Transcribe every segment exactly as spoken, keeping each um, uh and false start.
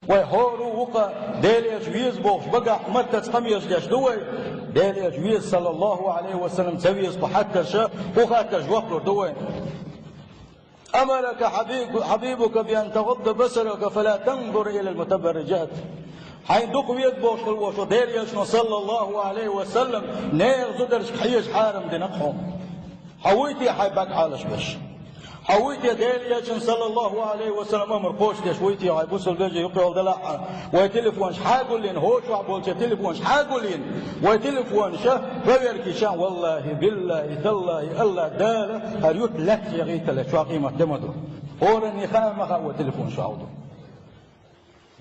Вай хӀора вукха Дела Элча веза бохуш багахь маттаца къамелаш деш ду вай. Дела Элча веза, саллаллаху Ӏалайхи ва саллам, ца веза кху хаттарша, кху хаттарша жоп лур ду вай. أمرك حبيب-، حبيبك بأن تغض بصرك فلا تنظر إلى المتبرجات. Хьайн дукха веза бохуш хила волчу Дела Элчано, саллаллаху Ӏалайхи ва саллам, нехан зударшка хьежа хьарам дина хьуна. Хьо вуй те хьайн бага Ӏалашбеш? Хьо вуй те Дела Элчан, саллаллаху Ӏалайхи ва саллам, амар кхочушдеш, вуй те хьайн бусалба вежарий юкъе йолу делахь а, вай телефонаш хьагуллийна, хӀокху чохь болчеран телефонаш хьагуллийна, вай телефонаш проверка йича, валлахи, биллахи, таллахи, Аллах Дала, хӀара юрт лаьцна яхийтале, чохь къемат де ма ду. ХӀоранна хаам ма хаьа вай телефонаш хьовду.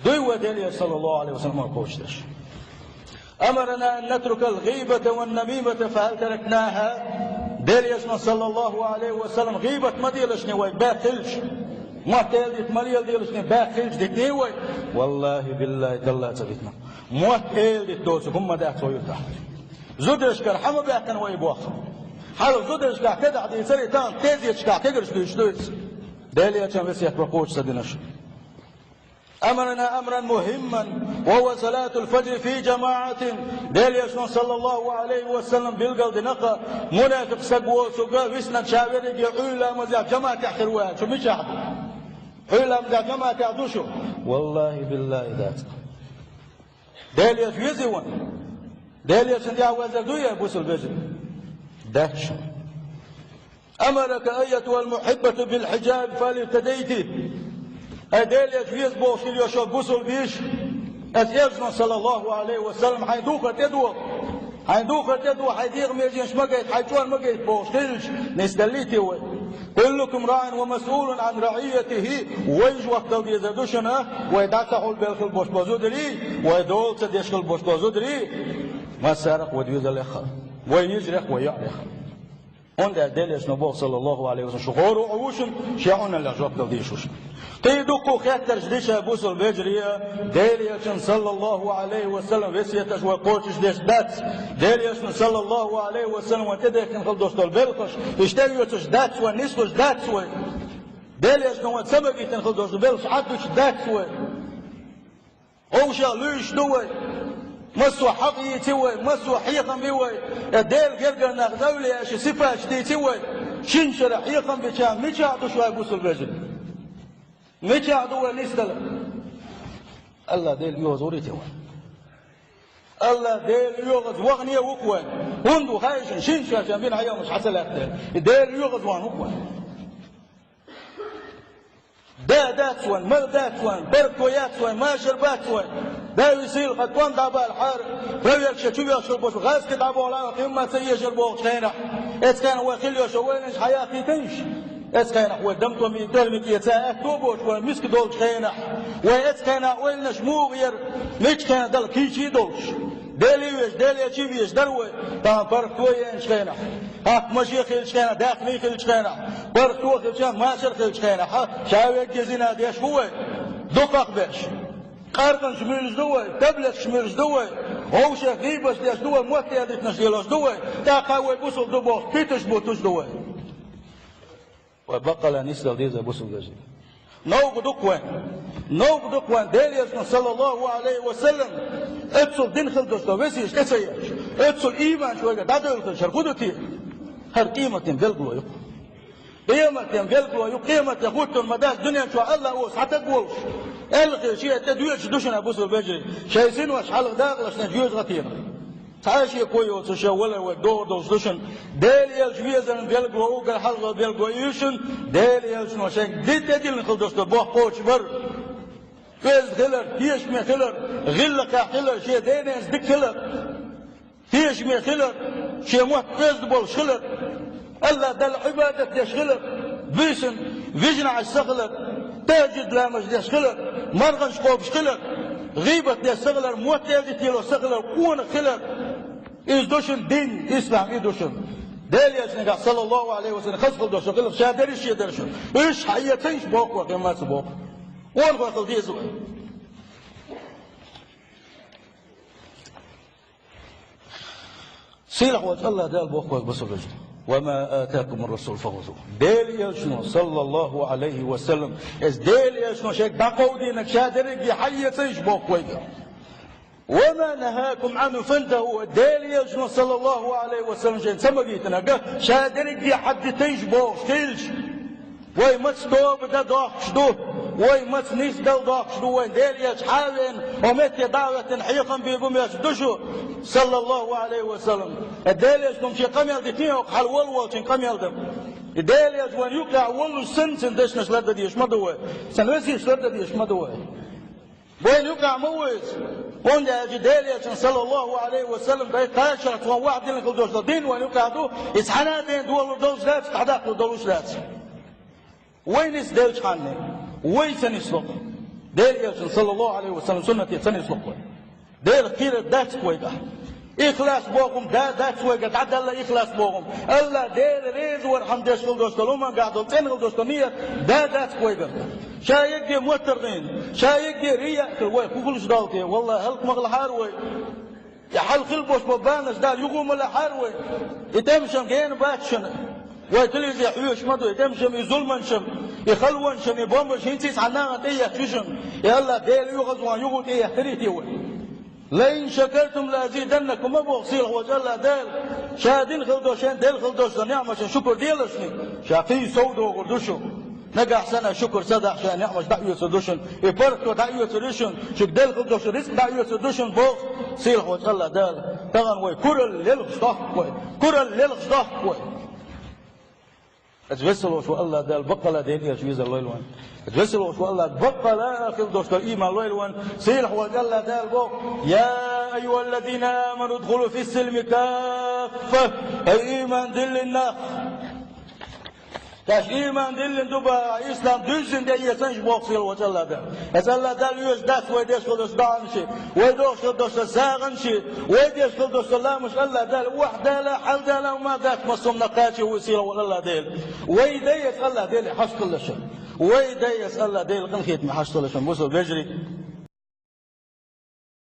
Дуй вай Дела Элча, саллаллаху Ӏалайхи ва саллам, кхочушдеш. أمرنا أن نترك الغيبة والنميمة فهل تركناها؟ Дела Элчано, саллаллаху Ӏалайхи ва саллам, гӀийбат ма делашний вай, бехк хилча. Мотт эладита ма леладелашний, бехк хилча дитний вай. Валлахи, биллахи, таллахи, ца дитина. Мотт эладита доцург хӀумма дац вай юьртахь. Зударшкара хьан ма баьккхина вай боху? Хьалха зударшкахь тедахь дийцарий, тахана тезеташкахь тегарш дуьйцуш ду иза. Дела Элчан весет бан кхочуш ца динарш. أمرنا أمرا مهما وهو صلاة الفجر في جماعة. Дела Элчано, саллаллаху Ӏалайхи ва саллам, билгал дина-кх, мунафикъ стаг воцург висинарг ша верриге Ӏуьйра ламазехь жамаӀатехь хир ву аьлла. Шу мичахь ду? Ӏуьйра ламазехь жамаӀатехь ду шу? Валлахи, биллахи, дац. Дела Элча везий вайна? Дела Элчан тӀехь везар дуй, я бусалба вежарий? Дац шуна. أمرك أيتها المحبة بالحجاب فهل اهتديت؟ Ай, Дела Элча веза бохуш хила йолу бусалба йиша, аса Элчано, саллаллаху Ӏалайхи ва саллам, хьайн духар тӀедогӀу. Хьайн духар тӀедогӀу, хьайн дегӀан меженаш ма гайта, хьайн чӀор ма гайта бохуш хилча, нисделлий те вай? كلكم راع ومسؤول عن رعيته. Вай жоп дала дезар ду шуна, вай дӀа ца хьулбелла хила болуш болу зударий, вай дола ца деш хила болуш болу зударий, массарах а вай доьзалех а, вай йижарех а, вай йоӀарех а. ХӀунда аьлча Делан Элчано боху, саллаллаху Ӏалайхи ва саллам, шу хӀора а ву шуна, шен Ӏуналлех жоп дала дезаш ву шуна. Кхин дуккха а хеттарш дича, бусалба вежарий, Делан Элчан, саллаллаху Ӏалайхи ва саллам, весеташ вай кхочушдеш дац. Делан Элчано, саллаллаху Ӏалайхи ва саллам, вайна тӀедехкина хила долуш долу белхаш, иштта а оьцуш дац вай, нислуш дац вай. Делан Элчано вайна ца магийтина хила долуш долу белхаш Ӏаддуьтуш дац вай. Вовшех луьйш ду вай, массо а хьакъ йийци вай, массо а хьехам би вай, я Делан гергара нах, эвлаяаш, сифаташ дийци вай, шина шарахь хьехам бича, мичахь ду шу, ай бусалба вежарий? Мичахь ду вай нисдала? Аллах Дела оьгӀаз вур те вай? Аллах Дела оьгӀаз вахане ву-кх вай? ХӀунда ву хаьий шуна, шина шарахь шен бина хьехамаш хьа ца лаьтта? И Дела оьгӀаз вахана ву-кх вай? Да дац вайн, мала дац вайн, баркало яц вайн, машар бац вайн. Да висийла, хьан тӀом дӀабалахьара, проверка чу вехаш болчу гӀазкхи дӀаболахьара, кхин ма ца езар бохучу хенахь. Эцу хенахь вай хила йолуш йолу ойланаш хьан яккхийтина уьш? Эцу хенахь вай дамтоми, тӀормике ца аьтто боцуш, вай миска долчу хенахь. Вай эцу хенахь ойланаш муха яра, миччу хенахь дала кийча а долуш. Дела везаш, Делан Элча везаш дара вай, тахана паргӀато еанчу хенахь. ХӀокху машен хилчу хенахь, даьхни хилчу хенахь, паргӀато хилча, машар хилчу хенахь, ша верг а зина деш ву вай, дукхах берш. Къаркъанаш муьйлуш ду вай, таблеткаш муьйлуш ду вай, вовшех гӀийбаташ деш ду вай, мотт эладитанаш лелош ду вай, тӀаккха вай бусалба ду бохуш, питанаш буттуш ду вай. Вай баккъалла нисдала деза, бусалба вежарий. Новкъа ду-кх вайн. Новкъа ду-кх вайн, Делан Элчано, саллаллаху Ӏалайхи ва саллам, оццул дин хила долуш долу весеташ тӀе ца етташ, оццул ийманаш вайгара дӀадевлла хилча, хӀара хӀун ду те? ХӀара къематан билгало ю-кх. Къематан билгало ю, къемат де хӀуттур ма дац дуьнен чохь Аллах оцу хьан таг волуш. Аьлла хилча, шен тӀе доьдуш ду шуна, бусалба вежарий, шайн синош хьалха дакъалаш, шайн жоьжахатенах. Цхьа а шеко йоцуш, ша валар вай догӀур долуш ду шуна. Делан Элча везаран билгало, уггар хьалха билгало ю шуна, Делан Элчано шайга ди тӀедиллина хила долуш долу боху кхочуш бар. Оьзда хилар, тешаме хилар, гӀиллакхехь хилар, шен ден-ненца дика хилар, тешаме хилар, шен мотт оьзда болуш хилар, Аллах Далла Ӏибадат деш хилар, буьйсанна вижина Ӏаш ца хилар, тахӀажжуд ламаз деш хилар, марханаш кхобуш хилар, гӀийбат деш ца хилар, мотт эладита лелош ца хилар, къонах хилар. Иза ду шуна дин, ислам, и ду шуна. Делан Элчанехь, саллаллаху Ӏалайхи ва саллам, хаза хила долуш хилар, ша дерриш а шен дара шуна. Уьш хьаэцийша боху вай, кхин ма ца боху. Къонахой хила деза вай. Сийлахь волчу Аллах Дала боху вай, бусалба вежарий. وما آتاكم الرسول فخذوه. Делан элчано, саллаллаху Ӏалайхи ва саллам, из Делан элчано шайга дӀакховдийнарг ша дерриге хьаэцийша боху вайга. وما نهاكم عنه فانتهوا. Делан элчано, саллаллаху Ӏалайхи ва саллам, шайна ца магийтинарг ша дерриге хьадитийша бохуш хилча, вай маца тоба дан дохкуш ду, вай маца нисдала дохкуш ду, вайн Делан элча хьа а веана, хьо метте дӀа а хӀоьттина хьехам бийр бу моьттуш ду шу, саллаллаху Ӏалайхи ва саллам. Э, Делан элчано шен къамел дитина хьокху хьала волу волчун къамел дан. И Делан элча вайн юкъахь воллуш санна, цуьнан дешнаш лардан дезаш ма ду вай, цуьнан весеташ лардан дезаш ма ду вай. Вайн юкъахь ма ву иза. ХӀунда аьлча Делан элчан, саллаллаху Ӏалайхи ва саллам, дай кхача цхьа ваха дина хила долуш долу дин вайн юкъахь ду, иза хьанна а ден долур долуш дац, дӀадаккхалур долуш дац. Вай нисделчхьана, вай ца нисло-кх. Делан элчан, саллаллаху Ӏалайхи ва саллам, суннате ца нисло-кх вай. Делах кхерар дац-кх вайгахь. Ихлас боху хӀума да-, дац вайгахь, дӀадала ихлас боху хӀума. АллахӀ Дела реза вархьама деш хила долуш долу хӀумангахь долу цӀена хила долуш долу ният да-, дац-кх вайгахь. Ша егге моттаргӀина, ша егге рияъ хила вай хӀун хуьлуш долу те? Валлахи, хӀаллакмагӀа лахьара вай. И хьал хила болуш болу банаш Дала юха ма лахьара вай. И тӀемашам гена бац шуна. Вай телевизоре хьоьжуш ма ду, и тӀемашам, и зуламанашам, и халонашам, и бомбаш хӀинца а цхьана нахана тӀеетташ ю шуна. И АллахӀ Дела оьгӀазвахана юха а тӀееттарий те вай? «لئن شكرتم لأزيدنكم», ма боху сийлахь волчу АллахӀ Дала, ша дина хила долуш, шен делла хила долуш долу неӀматашна шукур деларшна, ша кхин сов догӀур ду шу. Нагахь санна шукур ца дахь, ша неӀматаш дӀаоьцур ду шуна, и паргӀато дӀаоьцур ю шуна, шуьга делла хила долуш рицкъ дӀаоьцур ду шуна, боху сийлахь волчу АллахӀ Дала. Тахана вай куралла лелхаш дохку вай, куралла лелхаш дохку вай. Аса весалош ву АллахӀ Дала баккъала Делан элча везар лойла вайн. Аса весалош ву АллахӀ баккъала хила долуш долу ийман лойла вайн. Сийлахь волчу АллахӀ Дала боху: «يا أيها الذين آمنوا ادخلوا في السلم كافة». Ай, ийман диллина нах! Ша ийман диллина ду бахахь, ислам дуьззина тӀеэцийша боху сийлахь волчу АллахӀ Дала. Аса АллахӀ Дала оьшуш дац вай деш хила долуш доӀанаш, вай дохуш хила долуш сагӀанаш, вай деш хила долуш ламазаш. АллахӀ Дала охьадала, хьаладала хӀума дац, массо а хӀуманах кхача ву сийлахь волу АллахӀ Дела. Вай дай аса АллахӀ Деле хьашт хила шуна. Вай дай аса АллахӀ Деле къинхетаме хьашт хила шуна, бусалба вежарий.